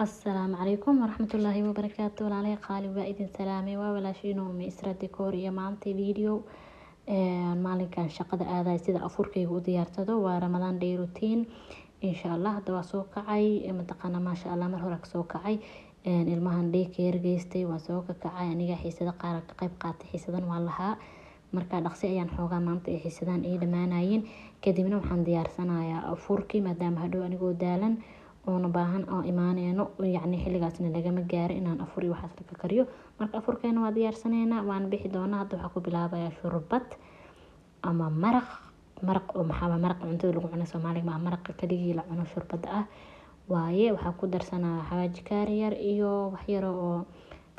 Asalaamu calaykum waraxmatullaahi wabarakaatu. Walaalay qaali, waa idin salaamay. Waa walaashiin Umi Isra Decor iyo maanta video maalinkan shaqada aaday sida afurkayga u diyaarsado. Waa Ramadaan day routine, insha Allah. Hadda waa soo kacay, mataqaana, maasha Allah, mar hore kasoo kacay. Ilmahan daycare geystay, waan soo kakacay. Aniga xiisado qaar ka qayb qaatay, xiisadan waan lahaa. Marka dhaqsi ayaan xoogaa maanta ay xiisadaan ay dhamaanayeen. Kadibna waxaan diyaarsanayaa afurkii, maadaama hadhow anigoo daalan oona baahan oo imaaneyno, yacni xilligaasna lagama gaaro inaan afur iyo waxaas ka kariyo. Marka afurkeena waa diyaarsaneynaa, waan bixi doonaa. Hadda waxaa ku bilaabayaa shurbad ama maraq. Maraq oo maxaa, maraq cuntada lagu cuno Soomaaliga maa, maraqa kaligii la cuno shurbada ah waaye. Waxaa ku darsanaa xawaaji kaari yar iyo wax yar oo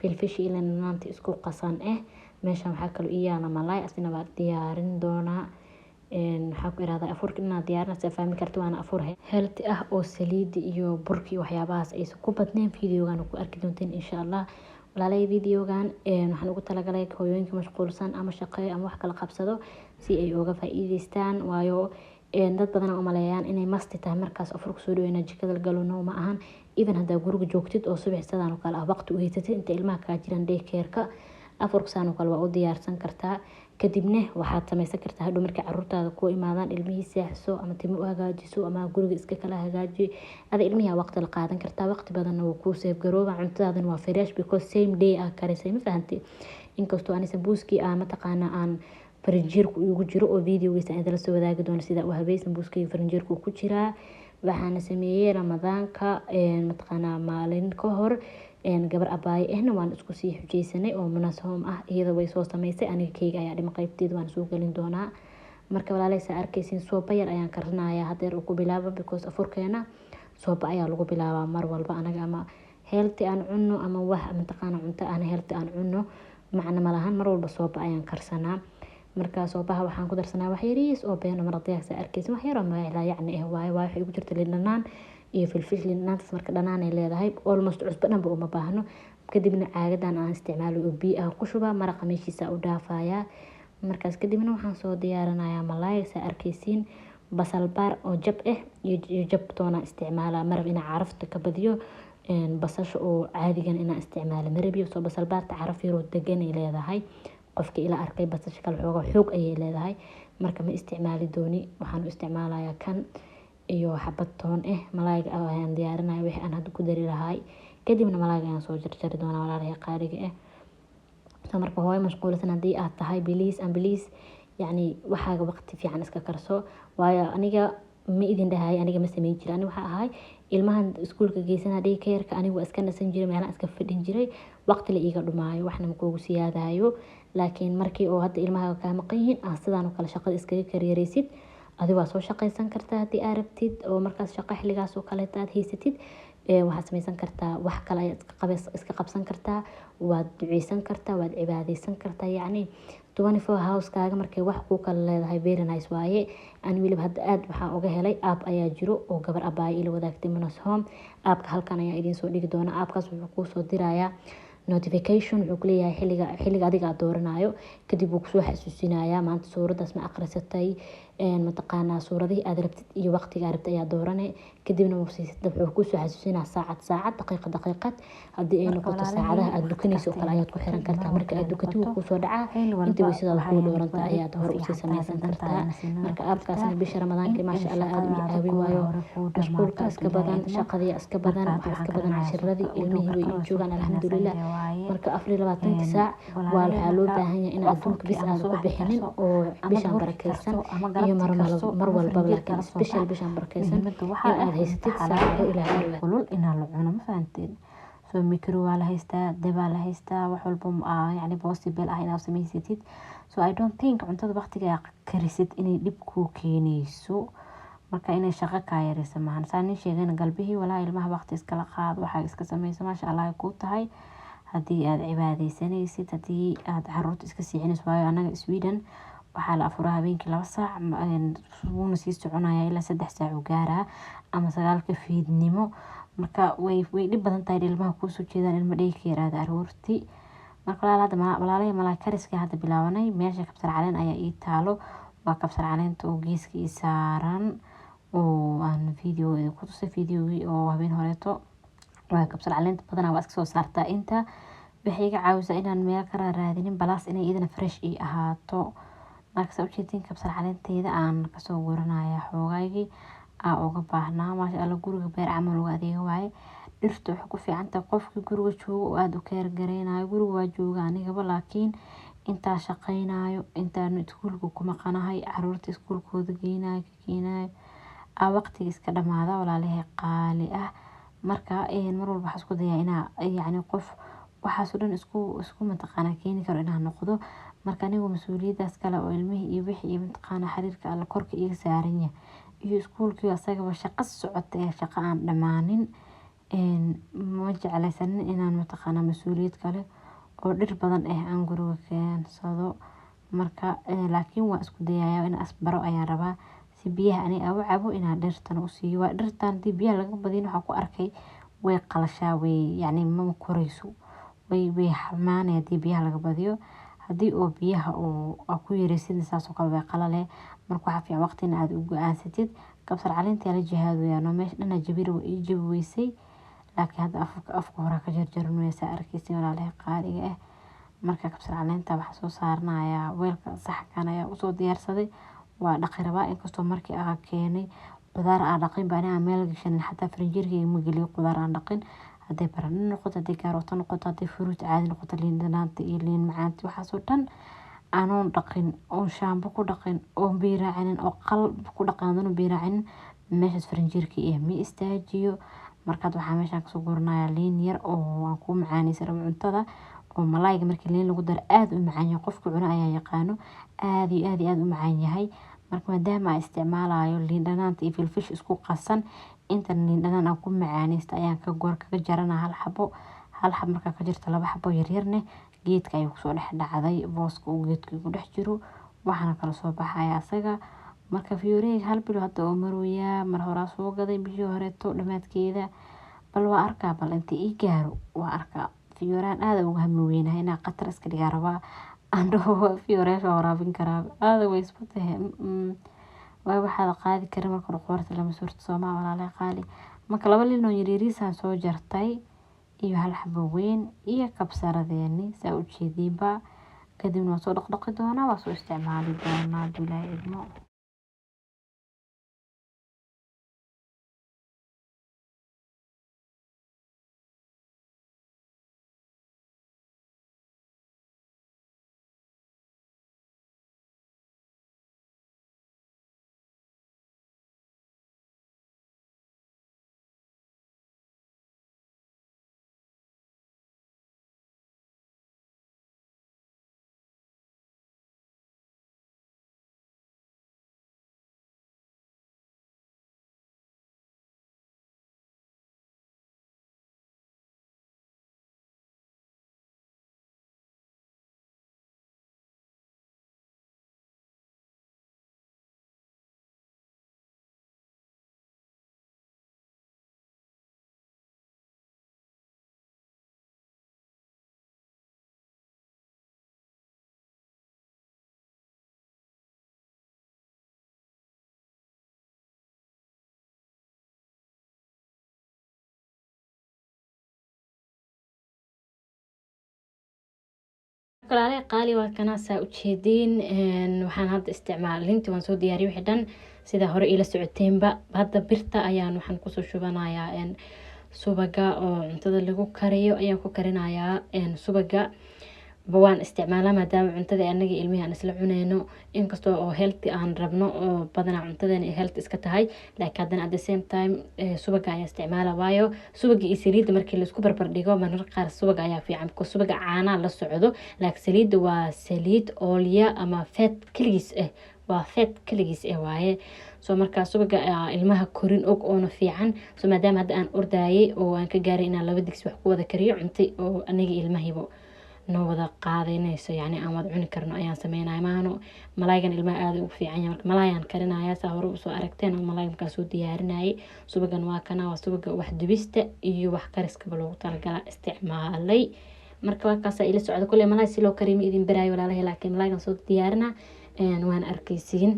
filfishi iyo dhanaanta isku qasan eh. Meeshan waxaa kaloo ii yaala malaay, asina waa diyaarin doonaa. Waxaa ku irahdaa afurka inaad diyaarinaysa fahmi karta, waana afur healthy ah oo saliidi iyo burki waxyaabahaas aysan ku badnayn. Videogan ku arki doonteen, insha Allah. Walaalay, videogan waxaan ugu talagalay hooyooyinka mashquulsan ama shaqeeyo ama wax kala qabsado si ay uga faa'iideystaan, waayo dad badan umaleeyaan inay masti tahay markaas afurka soo dhaweyna jikada galo. No, ma ahan. Even haddaa guriga joogtid oo subax sidaan oo kale ah waqti u haysatid inta ilmaha kaa jiraan daycare-ka, afurka saan oo kale waa u diyaarsan kartaa. Kadibna waxaad sameysan kartaa hadhow markay caruurtaada ku imaadaan, ilmihii seexso ama timo u hagaajiso ama guriga iska kala hagaaji. Ada ilmihii waqti la qaadan kartaa, waqti badanna wuu kuu save garooba. Cuntadaadana waa fresh because same day ah karisay, ma fahanti? Inkastoo ani sambuuskii ah, mataqaana, aan farinjeerku igu jiro oo videogiisa aan idala soo wadaagi doono sida u habey sambuuskayga farinjeerku ku jiraa. Waxaana sameeyey Ramadaanka, mataqaanaa, maalin ka hor. Gabar abaayo ahna waan isku sii xujeysanay oo Munas Home ah. Iyada way soo sameysay, aniga keyga ayaa dhima, qaybteeda waan soo gelin doonaa. Marka walaaleysa arkaysiin, sooba yar ayaan karinayaa hadeer uu ku bilaabo, because afurkeena sooba ayaa lagu bilaabaa mar walba anaga. Ama healthy aan cunno ama wax, mataqaana, cunto aan healthy aan cunno, macna malahan. Mar walba sooba ayaan karsanaa. Marka soobaha waxaan ku darsanaa wax yariis oo beeno maraq digaag, arkaysin, wax yar oo magacla yacni ah waaye. Waayo waxay ugu jirta liin dhanaan iyo filfil. Liin dhanaantaas marka dhanaan ay leedahay, almost cusbo dhanba uma baahno. Kadibna caagadan aan isticmaalo oo biyo ah ku shubaa, maraqa meeshiisa u dhaafayaa. Markaas kadibna waxaan soo diyaarinayaa malaay, saa arkaysiin. Basal baar oo jab ah iyo jab toona isticmaalaa. Marab inaa carafta ka badiyo, basasha oo caadigan inaan isticmaalo marabiyo. Soo basal baarta caraf yaroo degan ay leedahay. Qofka ila arkay, basasha kale xoogaa xoog ayay leedahay, marka ma isticmaali dooni. Waxaan u isticmaalayaa kan iyo xabad toon ah. Malaayga ayaan diyaarinaya, wixii aan hadda ku dari lahaay. Kadibna malaayga ayaan soo jarjari doonaa, walaalahay qaaliga ah. So marka hooyo mashquulsan haddii aad tahay, please and please, yacni waxaaga waqti fiican iska karso. Waayo aniga ma idin dhahay, aniga ma sameyn jirin. Aniga waxaa ahay ilmahan iskuulka geysana, daycare-ka, aniga waa iska nasan jiray, meelaha iska fadhin jiray, waqti la iiga dhumaayo, waxna ma kuugu siyaadayo. Laakiin markii oo hadda ilmaha kaa maqan yihiin, aad sidaan oo kale shaqada iskaga karyareysid, adi waa soo shaqaysan kartaa haddii aad rabtid. Oo markaas shaqo xilligaas oo kaleeta aad haysatid, waxaad sameysan kartaa wax kale ayaad iska qabsan kartaa, waad duceysan kartaa, waad cibaadeysan kartaa. Yacni 24 hours-kaaga markay wax kuu kala leedahay, very nice waaye. Ani weliba hadda aad waxaan uga helay app ayaa jiro oo gabar abaayo ila wadaagtay, Munas Home. Appka halkan ayaa idiin soo dhigi doona. Appkaas wuxuu kuusoo dirayaa notification, wuxuu kuleeyahay xilliga adiga aad dooranayo. Kadib wuu kusoo xasuusinayaa: maanta suuradaas ma akhrisatay? Mataqaanaa, suuradihii aad rabtid iyo waqtiga aad rabtid ayaa doorane. Kadibna wuxuu kusoo xasuusinaa saacad saacad, daqiiqad daqiiqad. Haddii ay noqoto saacadaha aad dukanayso oo kale ayaad ku xiran kartaa. Marka aad dukatid wuu kusoo dhacaa, inta weysadaada kuu dooranta ayaad hore usii sameysan kartaa. Marka appkaasna bisha Ramadaanka, maasha Allah, aada u caawin, waayo mashquulka iska badan, shaqadii iska badan, waxaa iska badan cashiradii, ilmihii way ii joogaan, alxamdulilah. Marka 24-ka saac waa waxaa loo baahan yahay in adduunka bis aada ku bixinin oo bishaan barakeysan iyo mar walbaba, laakiin special bishaan barakeysan in aad haysatid saacado Ilaahay u dhawaad. Kulul inaa la cuno, ma fahanteen? So micro waa la haystaa, dabaa la haystaa, wax walba yani possible ah inaad samaysatid. So I don't think cuntada waqtiga karisid inay dhib kuu keeneyso. Marka inay shaqo kaa yareysa maahan. Saa nin sheegayna, galbihii walaa ilmaha waqti iskala qaad, waxaa iska sameysa, maasha Allah ay kuu tahay haddii aad cibaadeysanaysid, haddii aad caruurta iska seexinayso. Waayo anaga Sweden waxaa la afuraa habeenkii 2 saac, wuuna sii soconaya ilaa 3 saac uu gaaraa ama 9-ka fiidnimo. Marka way dhib badan tahay ilmaha kuusoo jeedaan, ilma daycare aada aroortii. Marka walaal, hadda walaalaya malaay kariska hadda bilaabanay. Meesha kabsar caleen ayaa ii taalo. Waa kabsar caleenta oo geeska ii saaran oo aan video ku tusay, videogii oo habeen horeeto. Waa kabsar caleenta badanaa waa iska soo saartaa inta. Waxay iga caawisaa inaan meel ka raadinin, balaas inay iyadana fresh ii ahaato. Marka saa ujeedin, kabsar caleenteeda aan kasoo guranaya xoogaygii aa uga baahnaa. Maasha Allah, guriga beer camal uga adeega waaye. Dhirta waxay ku fiican tahay qofkii guriga joogo oo aada u keer gareynayo. Guriga waa jooga anigaba, laakiin intaa shaqeynayo, intaan iskuulka ku maqanahay, caruurta iskuulkooda geynayo, ka keenayo, aa waqtiga iska dhamaada, walaalahay qaali ah. Marka mar walba waxaan isku dayaa inaa yacni qof waxaas oo dhan isku mataqaana keeni karo inaan noqdo. Marka anigu mas-uuliyadaas kale oo ilmihii iyo wixii iyo mataqaana xiriirka alla korka iga saaran yahay iyo iskuulkii, asagaba shaqo socota ee shaqo aan dhammaanin, ma jeclaysanin inaan mataqaana mas-uuliyad kale oo dhir badan ah aan guriga keensado. Marka laakiin waan isku dayayaa inaan isbaro ayaan rabaa, si biyaha aniga aan u cabo inaan dhirtan u siiyo. Waa dhirtan haddii biyaha laga badin, waxaa ku arkay way qalashaa, way yacni ma korayso, way xamaanay haddii biyaha laga badiyo. Haddii oo biyaha oo aa ku yareysid saas oo kale way qalale. Marka waxaa fiican waqti in aad u go-aansatid. Kabsar caleenta la jihaadaya no meesha dhana jabir ii jabi weysay, laakiin hadda afka hore ka jarjaranaysa arkaysa, walaalahay qaaliga ah. Marka kabsar caleenta waxaa soo saaranayaa weelka, saxankan ayaa usoo diyaarsaday, waa dhaqi rabaa. Inkastoo markii aa keenay qudaar aan dhaqin baa aan meel gashanin, xataa farinjeerkayga ma geliyo qudaar aan dhaqin. Hadday baradho noqoto, hadday kaarooto noqoto, hadday fruit caadi noqoto, liin dhanaanta iyo liin macaanta, waxaasoo dhan anoon dhaqin oon shaambo ku dhaqin oon biyo raacinin oo qal ku dhaqin, haddana biyo raacinin, meeshaas farinjeerka iyo ma istaajiyo. Markaad waxaa meeshaan kasoo guranayaa liin yar oo aan ku macaaneysan rabo cuntada oo malaayga. Markii liin lagu daro aada u macaan yahay, qofka cuno ayaa yaqaano, aada iyo aada iyo aada u macaan yahay. Marka maadaama aan isticmaalayo liin dhanaanta iyo filfish isku qasan, intan liin dhanaan aan ku macaaneysta ayaan ka goor kaga jarana hal xabo. Hal xabo markaa ka jirto, laba xabo yaryarne geedka ayuu kusoo dhex dhacday, booska uu geedka igu dhex jiro, waxaana kala soo baxaya asaga. Marka fiyooreyga hal bilo hadda oo marooyaa, mar horaa soo gaday bishii horeeto dhamaadkeeda. Bal waa arkaa, bal inta ii gaaro waa arkaa. Fiyooraan aada uga hami weynahay inaa khatar iska dhigaa rabaa, aan dhaho fiyooreyaasha waa waraabin karaa, aada way isku tahay. Waa waxaad qaadi karin marka hore qoorta lama surto, soomaa walaalahay qaali? Marka laba liin oo yaryariisaan soo jartay iyo hal xabo weyn iyo kabsaradeeni, saa ujeediinba. Kadibna waan soo dhaqdhaqi doonaa, waa soo isticmaali doonaa hadduu Ilaahay idmo. Walaalahay qaali, waa kana saa ujeediin. Waxaan hadda isticmaal linti waan soo diyaariyay wixii dhan sida hore ila socoteenba. Hadda birta ayaan waxaan kusoo shubanayaa subaga oo cuntada lagu kariyo ayaan ku karinayaa. Subaga waan isticmaalaa maadaama cuntada anaga ilmihi aan isla cuneyno, inkastoo oo healthy aan rabno oo badanaa cuntadeena ay healthy iska tahay, laakiin haddana at the same time subaga ayaan isticmaala. Waayo subaga iyo saliidda markii laisku barbar dhigo, mararka qaar subaga ayaa fiican, because subaga caanaa la socdo, laakiin saliidda waa saliid oolya ama fat keligiis ah, waa fat keligiis ah waaye. So markaa subaga ilmaha korin og oona fiican. So maadaama hadda aan ordaayay oo aan ka gaaray inaan laba digsi wax ku wada kariyo, cunta oo aniga ilmahiibo noo wada qaadanayso, yacni aan wada cuni karno ayaan sameynaya. Maahano malaaygan ilmaha aada ugu fiican yahay. Marka malaayaan karinaya, saa hore usoo aragteen oo malaay markaa soo diyaarinayay. Subagan waa kana, waa subaga wax dubista iyo wax kariskaba loogu talagala isticmaalay. Marka waa kaasaa, ila socda. Kulley malaay si loo kariyo ma idin baraayo walaalahay, laakiin malaaygan soo diyaarina waan arkaysiin.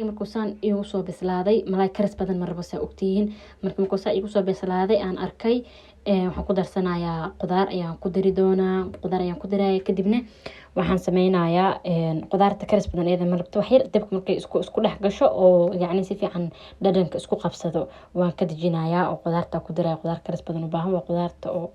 Markuu saan igu soo bislaaday, malaay karis badan ma rabo, saa ogtihiin. Marka markuu saa igu soo bislaaday aan arkay, waxaan ku darsanayaa qudaar ayaan ku dari doonaa, qudaar ayaan ku daraya. Kadibna waxaan sameynayaa, qudaarta karis badan iyada ma rabto. Wax yar dabka markay isku dhex gasho oo yacni si fiican dhadhanka isku qabsado, waan ka dejinayaa oo qudaarta ku daraya. Qudaar karis badan u baahan waa qudaarta oo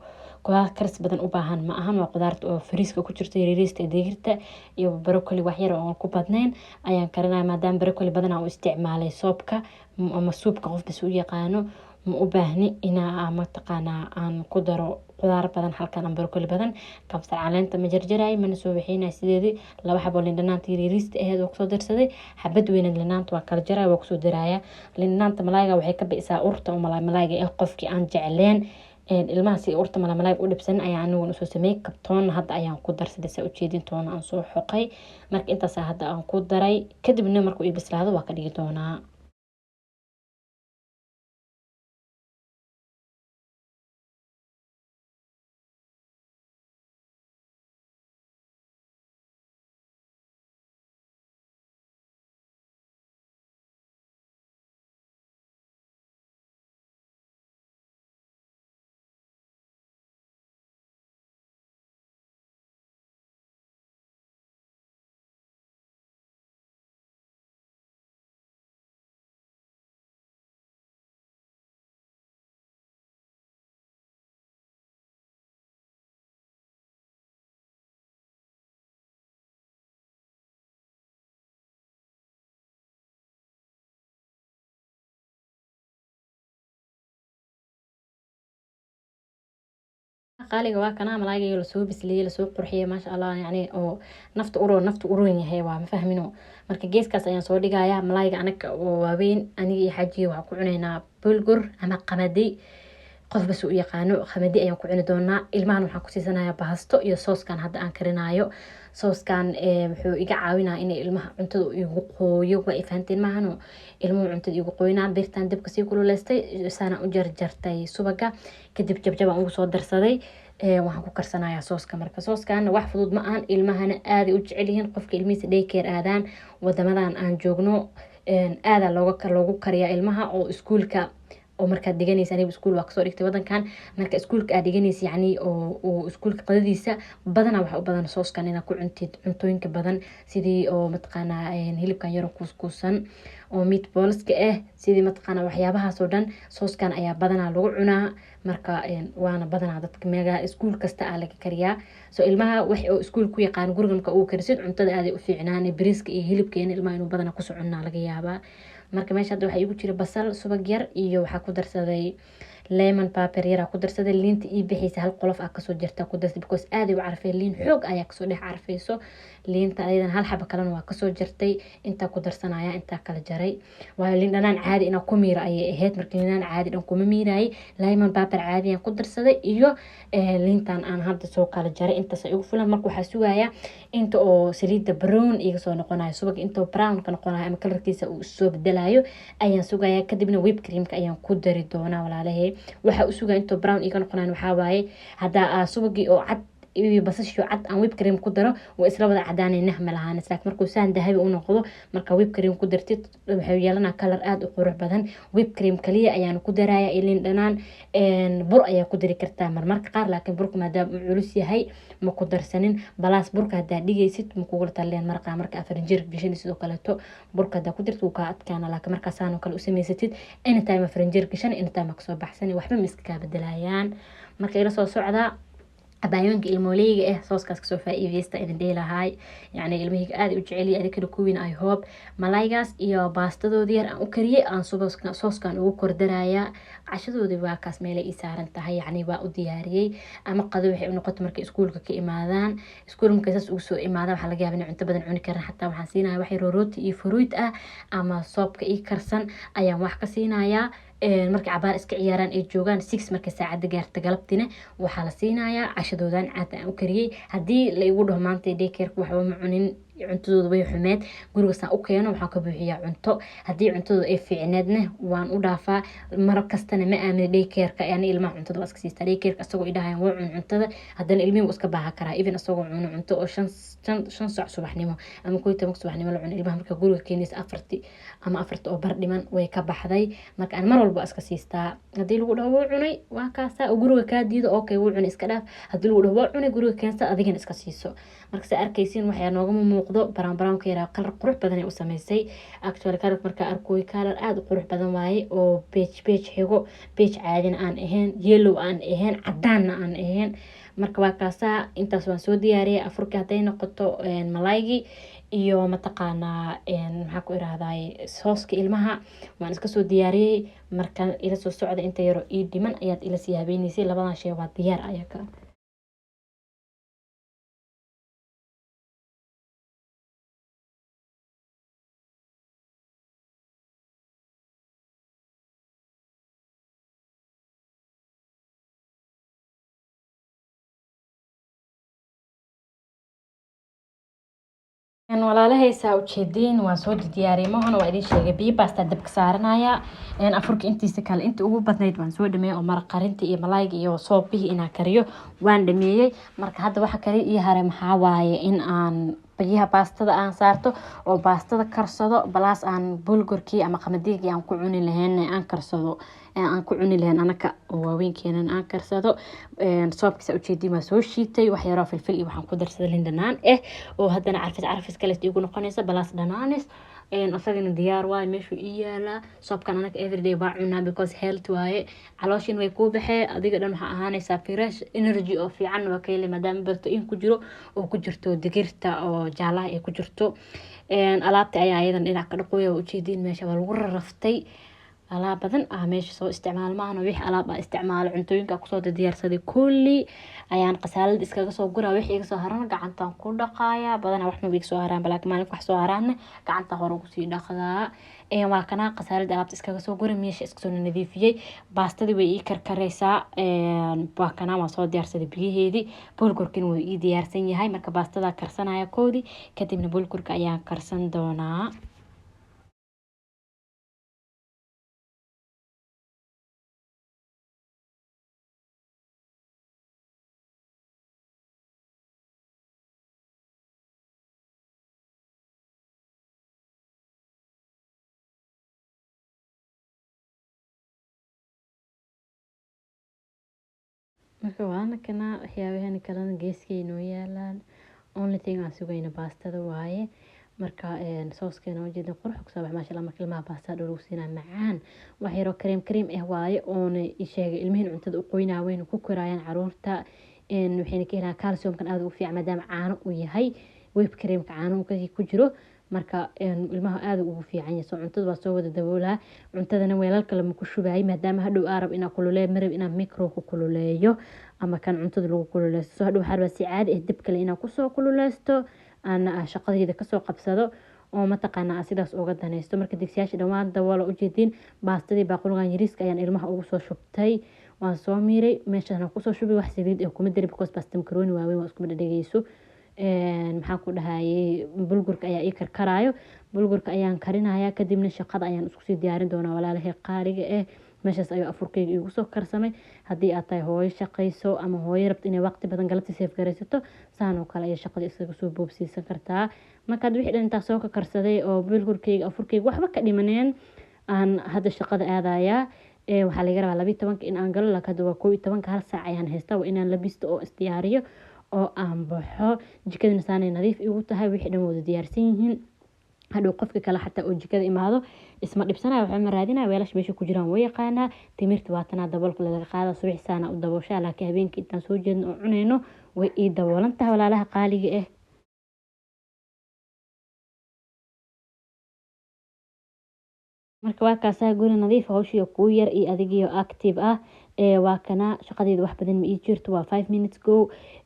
qudaar karis badan u baahan ma ahan, waa qudaarta oo fariiska ku jirta, yariirista, digirta iyo broccoli. Wax yar oo aan ku badnayn ayaan karinaya, maadaama broccoli badan aan u isticmaalay soobka ama suubka, qof bas u yaqaano. Ma u baahni inaa mataqaanaa aan ku daro qudaar badan halkan aan broccoli badan. Kabsar caleenta ma jarjaraay, mana soo waxeynay, sideedii 2 xabo liin dhanaanta yariirista aheyd waa kusoo darsaday. Xabad weyna liin waa kala jaraya, waa kusoo daraya. Liin dhanaanta malaayga waxay ka bi'isaa urta oo malaay malaayga ah. Qofkii aan jecleen ilmaha si urta malaay malaayga u dhibsanin ayaa aniguna usoo sameeyey. Kabtoon hadda ayaan ku darsaday, saa ujeedin, toona aan soo xoqay. Marka intaas hadda aan ku daray, kadibna markuu ii bislaado waa ka dhigi doonaa. Qaaliga waa kana malaayga lasoo bisliyey, lasoo qurxiyey, maasha Allah, yacni oo nafta uro nafta uroon yahay, waa ma fahmino. Marka geeskaas ayaan soo dhigayaa malaayga. Anaga oo waaweyn, aniga iyo xaajiga, waxaan ku cunaynaa bulgur ama qamadi, qof bas u yaqaano. Qamadi ayaan ku cuni doonaa. Ilmahan waxaan ku siisanayaa bahasto iyo sooskan hadda aan karinaayo. Sooskan wuxuu iga caawinaa inay ilmaha cuntada igu qooyo, waa i fahanteen maahano? Ilmuhu cuntada igu qooynaa. Birtaan dabka sii kululeystay, saana u jarjartay subaga, kadib jabjabaan ugu soo darsaday. Waxaan ku karsanayaa sooska. Marka sooskan wax fudud ma ahan, ilmahana aaday u jecel yihiin. Qofka ilmihiisa daycare aadaan wadamadan aan joogno, aadaa loogu kariyaa ilmaha oo iskuulka oo markaad dhiganaysa. Aniga iskuul waa kasoo dhigtay wadankan. Marka iskuulka aad dhiganaysa, yacni oo iskuulka qadadiisa badanaa waxaa u badan sooskan inaad ku cuntid cuntooyinka badan, sidii oo mataqaanaa hilibkan yaro kuuskuusan oo meatballska ah, sidii mataqaanaa waxyaabahaas oo dhan sooskan ayaa badanaa lagu cunaa. Marka waana badanaa dadka meega iskuul kasta aa laga kariyaa. So ilmaha wax oo iskuul ku yaqaan, guriga marka uu karisid cuntada aaday u fiicnaan. Bariiska iyo hilibkeena ilmaha inuu badanaa ku soconnaa laga yaabaa. Marka meesha hadda waxaa iigu jira basal, subag yar iyo waxaa ku darsaday lemon pepper yar ku darsaday. Liinta ii bixaysa hal qolof ah kasoo jirta ku darsaday, because aaday u carfay, liin xoog ayaa kasoo dhex carfayso liinta. Ayadan hal xaba kalena waa kasoo jartay, intaa ku darsanaya, intaa kala jaray, waayo liin dhanaan caadi inaa ku miiro ayay ahayd. Marka liin dhanaan caadi dhan kuma miirayay, lemon pepper caadi aan ku darsaday iyo liintan aan hadda soo kala jaray, intaas igu filan. Marka waxaa sugayaa inta oo saliidda brown iga soo noqonayo, subag inta brown ka noqonayo ama kalarkiisa uu soo bedelayo ayaan sugayaa. Kadibna whip creamka ayaan ku dari doonaa, walaalahay. Waxaa u sugaya intoo brown iga noqonayo waxaa waaye, haddaa subagii oo cad iyo basashii cad aan whip cream ku daro, waa isla wada cadaanay, nahma lahaan. Laakiin markuu saan dahabi u noqdo, marka whip cream ku dartid, wuxuu yeelanaa kalar aada u qurux badan. Whip cream kaliya ayaan ku daraya, ilin dhanaan. Bur ayaa ku dari kartaa marmarka qaar, laakiin burka maadaama uu culus yahay ma ku darsanin. Balaas burka haddaa dhigaysid ma kugula taleen maraqa. Marka afarinjeer gashan sidoo kaleeto burka haddaa ku dirtid wuu kaa adkaana, laakiin markaasaan oo kale u samaysatid, anytime afarinjeer gashan, anytime kasoo baxsan, waxba ma iska kaa bedelayaan. Marka ila soo socdaa, abaayooyinka ilmooleyga ah, sooskaas kasoo faa-iideysta idin dhihi lahaay. Yacni ilmahayga aada u jeceliya, adikana kuwiin I hope. Malaygaas iyo baastadoodii yar aan u kariyey aan sooskan ugu kordarayaa. Cashadoodii waa kaas, meelay ii saaran tahay, yacni waa u diyaariyey. Ama qado waxay u noqoto markay iskuulka ka imaadaan. Iskuul markay saas ugu soo imaadaan, waxaa laga yaaba inay cunto badan cuni karan. Xataa waxaan siinaya waxay roorooti iyo fruit ah ama soobka ii karsan ayaan wax ka siinayaa. Markay cabaar iska ciyaaraan ay joogaan, 6 markay saacadda gaarta galabtina, waxaa la siinayaa cashadoodan caada aan u kariyey. Haddii la igu dhaho maanta daycareka waxba ma cunin. Cuntadooda way xumeed, guriga saan u keeno waxaan ka buuxiyaa cunto. Haddii cuntadooda ay fiicneedna waan u dhaafaa. Mar kastana ma aamini daycare-ka, yani ilmaha cuntada waa iska siistaa daycare-ka, isagoo idhahayan waa cun cuntada, haddana ilmihi wuu iska baahan karaa even isagoo cuno cunto oo 5 saac subaxnimo ama 11 subaxnimo la cuno. Ilmaha marka guriga keenaysa 4 ama 4 oo bar dhiman way ka baxday. Marka aan mar walba iska siistaa. Haddii lagu dhaho wuu cunay, waa kaasaa, oo guriga kaa diido, okay, wuu cunay, iska dhaaf. Haddii lagu dhaho waa cunay, guriga keensa, adigana iska siiso. Marka sa arkaysiin waxaa noogama muuqdo brown brownka yaraa, kalar qurux badan ay u sameysay. Actually kalarka markaa arkooy kalar aada u qurux badan waaye, oo beige beige xigo, beige caadina aan ahayn, yellow aan ahayn, cadaanna aan ahayn. Marka waa kaasaa, intaas waan soo diyaariyay. Afurkii hadday noqoto malaygii iyo mataqaanaa maxaa ku irahdaay sooska ilmaha waan iska soo diyaariyey. Marka ila soo socda, inta yaro ii dhiman ayaad ila sii habeyneysay. Labadan shay waa diyaar ayaka. Walaalahaysaa ujeediin waan soo diyaariyay mahana, waa idin sheegay. Biyo baastaa dabka saaranaya. Afurka intiisa kale, inta ugu badnayd waan soo dhameeyay, oo maraq qarinta iyo malayga iyo soobihii inaan kariyo waan dhameeyey. Marka hadda waxa kale ii haray maxaa waaye? In aan biyaha baastada aan saarto oo baastada karsado, balaas aan bulgurkii ama qamadiigii aan ku cuni lahayn aan karsado, aan ku cuni lahayn anaka oo waaweynkeena aan karsado. Soobkiisa ujeediin waa soo shiitay, wax yaroo filfil iyo waxaan ku darsaday liin dhanaan oo haddana carfis carfis kale igu noqonaysa, balaas dhanaanis. Isagana diyaar waaye, meeshuu ii yaalaa. Soobkan anaga everyday baa cunaa because health waaye. Calooshin way kuu baxee, adiga dhan waxaa ahaanaysaa fresh, energy oo fiican waa ka heli, maadaama protein ku jiro oo ku jirto digirta oo jaalaha ay ku jirto. Alaabta ayaa ayadan dhinac ka dhaqooya. Waa ujeediin, meesha waa lagu raraftay, alaab badan ah meesha soo isticmaal maahano. Wixii alaab ah isticmaalo, cuntooyinka kusoo diyaarsaday kulli ayaan qasaalada iskaga soo guraa. Wixii iga soo harana gacantaan ku dhaqaaya. Badanaa wax maba iga soo haraan, laakiin maalinka wax soo haraana gacanta hore ugu sii dhaqdaa. Waa kanaa qasaalada alaabta iskaga soo guray, meesha iska soo nadiifiyey. Baastadii way ii karkareysaa. Waa kanaa, waan soo diyaarsaday biyaheedii, bulgurkina wuu ii diyaarsan yahay. Marka baastada karsanaya koodii, kadibna bulgurka ayaan karsan doonaa. Marka waana kana, waxyaabahani kalena geeskay noo yaalaan. Only thing aan sugayna baastada waaye. Marka sooskeena ujeeda qurux kusoo bax, maasha Allah. Marka ilmaha baastada dhow lagu siinaa macaan, wax yaroo kareem kareem ah waaye, oona sheegay ilmihiin cuntada u qoynaa, wayna ku koraayaan caruurta. Waxayna ka helaan calciumkan aada ugu fiican, maadaama caano uu yahay, whip creamka caano ku jiro. Marka ilmaha aada ugu fiican yahay. Soo cuntada waa soo wada daboolaa. Cuntadana weelal kale ma ku shubaayay, maadaama hadhow aa rab inaa kululeeyo. Marab inaan micro ku kululeeyo ama kan cuntada lagu kululeysto. Soo hadhow waxaa rabaa si caadi ah dab kale inaan kusoo kululeysto, aana shaqadayda kasoo qabsado oo mataqaana aan sidaas uga danaysto. Marka digsiyaasha dhammaan daboola, ujeediin. Baastadii baaquligan yariiska ayaan ilmaha ugu soo shubtay. Waan soo miiray, meeshaan kusoo shubay. Wax saliid eh kuma dari because baasta makaroni waaweyn waa iskuma dhadhegeyso. Maxaan ku dhahayay, bulgurka ayaa ii karkaraayo, bulgurka ayaan karinaya, kadibna shaqada ayaan isku sii diyaarin doonaa. Walaalahay qaaliga ah, meeshaas ayuu afurkayga iigu soo karsamay. Haddii aad tahay hooyo shaqayso ama hooyo rabto inay waqti badan galabti save garaysato, saan oo kale ayay shaqada iskaga soo boobsiisan kartaa. Markaad wixii dhan intaa soo ka karsaday oo bulgurkayga afurkayga waxba ka dhimaneen, aan hadda shaqada aadayaa. Waxaa laga rabaa 12-ka in aan galo, laakiin hadda waa 11-ka, hal saac ayaan haystaa. Waa inaan labisto oo isdiyaariyo oo aan baxo. Jikadana saanay nadiif igu tahay, wixii dhan wada diyaarsan yihiin. Hadhow qofka kale xataa oo jikada imaado isma dhibsanayo, waxba ma raadinayo, weelasha meesha ku jiraan way yaqaanaa. Timirta waatanaa, daboolka laga qaada, subax saana u dabooshaa, laakiin habeenkii intaan soo jeedno oo cunayno way ii daboolan tahay, walaalaha qaaliga ah. Marka waa kaasaa, guri nadiif, hawshii kuu yar iyo adigiyo active ah. Waa kana, shaqadeeda wax badan ma ii jirto, waa 5 minutes go.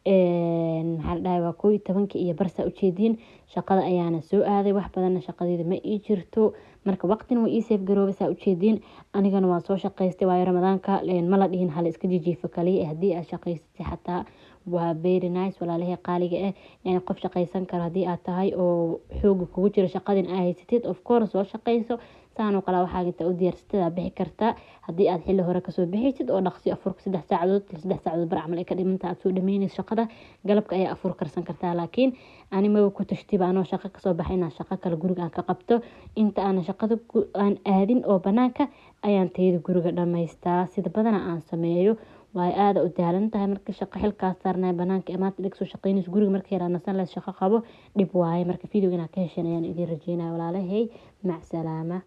Maxaa la dhahay, waa 11-ka iyo barsa, ujeediin. Shaqada ayaana soo aaday, wax badanna shaqadeeda ma ii jirto. Marka waqtina waa ii save garoobay, saa ujeediin. Anigana waan soo shaqaystay, waayo Ramadaanka ma la dhihin hala iska jijiifo kaliya. Haddii aad shaqaysatay xataa Waa very nice, walaalahey qaaliga ah. Yani qof shaqaysan karo haddii aad tahay oo xooga kugu jiro, shaqadin aa haysatid, of course soo shaqayso. Saan oo kale waxaa inta u diyaarsatid aad bixi kartaa haddii aad xilli hore kasoo bixaysid oo dhaqsi afurka 3 saacadood, 3 saacadood bar camal ay ka dhimantahay aad soo dhameynayso shaqada, galabka ayaa afur karsan kartaa. Laakiin ani maba ku tashtiba anoo shaqo kasoo baxay inaan shaqo kale guriga aan ka qabto. Inta aanan shaqada aan aadin oo banaanka ayaan tayada guriga dhamaystaa, sida badana aan sameeyo. Waayo, aada u daalan tahay marka shaqo xilkaas saarnay banaanka ee maanta dhig soo shaqeynayso, guriga marka yaraa nasan lahayd, shaqo qabo, dhib waaye. Marka video inaad ka hesheen ayaan idin rajeynaya, walaalahey. Mac salaama.